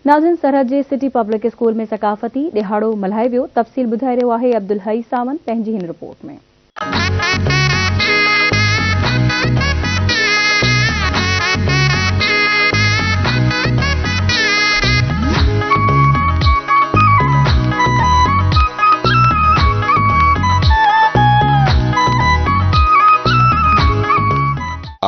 ناظرين سرحد جي سٽي پبلڪ اسڪول ۾ ثقافتي ڏهاڙو ملهايو ويو، تفصيل ٻڌائي رهيو آهي عبدالحئي ساوند پنهنجي هن رپورٽ ۾.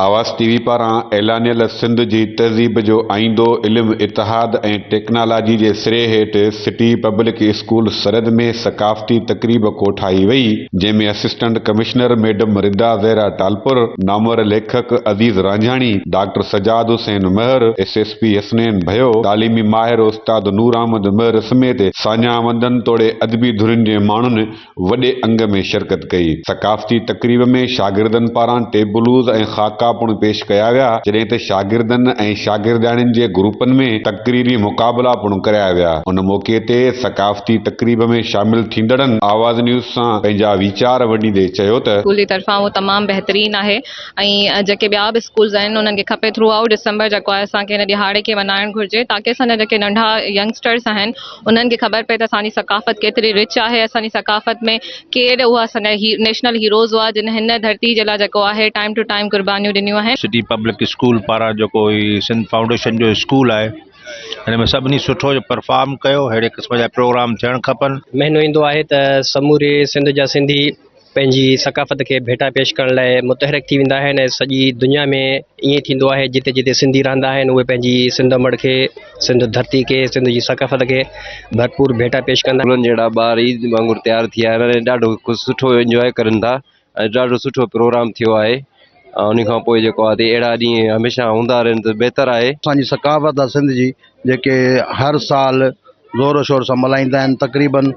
آواز ٽي وي پاران اعلانيل سنڌ جي تهذيب جو آئيندو علم، اتحاد ۽ ٽيڪنالاجي جي سري هيٺ سٽي پبلڪ اسڪول سرحد ۾ ثقافتي تقريب ڪوٺائي وئي، جنهن ۾ assistant commissioner madam Rida Zahra Talpur, نامور ليکڪ Aziz Ranjhani, doctor Sajjad Hussain Mehar, S S P Hasnain Bhayo, تعليمي ماهر استاد نور احمد مهر سميت ساڃاهه وندن توڙي ادبي ڌرين جي ماڻهن وڏي انگ ۾ شرڪت ڪئي. ثقافتي تقريب ۾ شاگردن پاران ٽيبلوز ۽ خاڪا پڻ پيش ڪيا ويا، جڏهن ته شاگردن ۽ شاگردياڻين جي گروپن ۾ تقريري مقابلا پڻ ڪرايا ويا. ان موقعي تي ثقافتي تقريب ۾ شامل ٿيندڙن آواز نيوز سان پنهنجا ويچار ونڊيندي چيو ته. اسڪول جي طرفان اهو تمام بهترين آهي ۽ جيڪي ٻيا به اسڪولز آهن انهن کي کپي ٿرو آئوٽ ڊسمبر جيڪو آهي اسان کي هن ڏهاڙي کي ملهائڻ گهرجي تاڪه اسان جا جيڪي ننڍا ينگسٽرس آهن انهن کي خبر پئي ته اسان جي ثقافت ڪيتري رچ آهي اسان جي ثقافت ۾ ڪير اها اسان جا نيشنل هيروز هئا جن هن ڌرتي جي لاء جيڪو آهي ٽائيم ٽو ٽائيم قربانيون ڏنيون آهن. سٽي پبلڪ اسڪول پاران جيڪو هي سنڌ فائونڊيشن جو اسڪول آهي هن ۾ سڀني سٺو پرفارم ڪيو اهڙي قسم جا پروگرام ٿيڻ کپن. مهينو ايندو آهي ته سموري سنڌ جا سنڌي پنهنجي ثقافت کي ڀيٽا پيش ڪرڻ لاء متحرڪ ٿي ويندا آهن ۽ سڄي دنيا ۾ ائين ٿيندو آهي جتي جتي سنڌي رهندا آهن اهي پنهنجي سنڌ امڙ کي سنڌ ڌرتي کي سنڌ جي ثقافت کي ڀرپور ڀيٽا پيش ڪندا گلن جهڙا ٻار عيد وانگر تيار ٿي آيا آهن ۽ ڏاڍو سٺو انجواء ڪرن ٿا ۽ ڏاڍو سٺو پروگرام ٿيو آهي ۽ ان کان پوء جيڪو آهي اهڙا ڏينهن هميشه هوندا رهن ته بهتر آهي. اسان جي ثقافت آهي سنڌ جي جيڪي هر سال زور شور سان ملهائيندا آهن تقريبن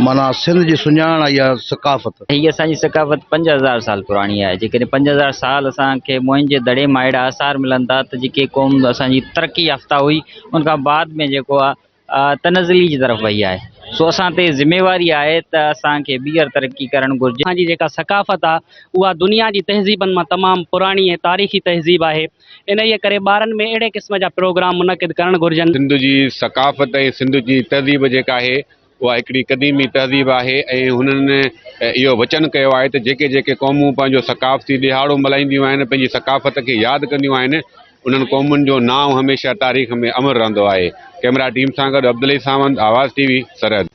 معنيٰ سنڌ جي سڃاڻ آهي اها ثقافت. هيء اسان جي ثقافت 5000 سال پراڻي آهي. جيڪڏهن 5000 سال اسان کي موهن جي دڙي مان اهڙا آثار ملن ٿا ته جيڪي قوم اسان جي ترقي يافته هئي ان کان بعد ۾ جيڪو آهي تنزلي جي طرف وئي آهي. سو اسان تي ذميواري آهي ته اسان کي ٻيهر ترقي ڪرڻ گهرجي. اسان جي جيڪا ثقافت آهي اها دنيا جي تهذيبن مان تمام پراڻي ۽ تاريخي تهذيب آهي. انهيء ڪري ٻارن ۾ اهڙي قسم جا پروگرام منعقد ڪرڻ گهرجن. سنڌ جي ثقافت ۽ سنڌ جي تهذيب جيڪا آهي اها هڪڙي قديمي تهذيب آهي ۽ هنن اهو وچن ڪيو آهي ته جيڪي جيڪي قومون پنهنجو ثقافتي ڏهاڙو ملهائينديون آهن پنهنجي ثقافت کي ياد ڪنديون آهن انهن قومن جو نانء هميشه تاريخ ۾ امر رهندو آهي. ڪئميرا ٽيم سان گڏ عبدالحئي ساوند، آواز ٽي وي، سرحد.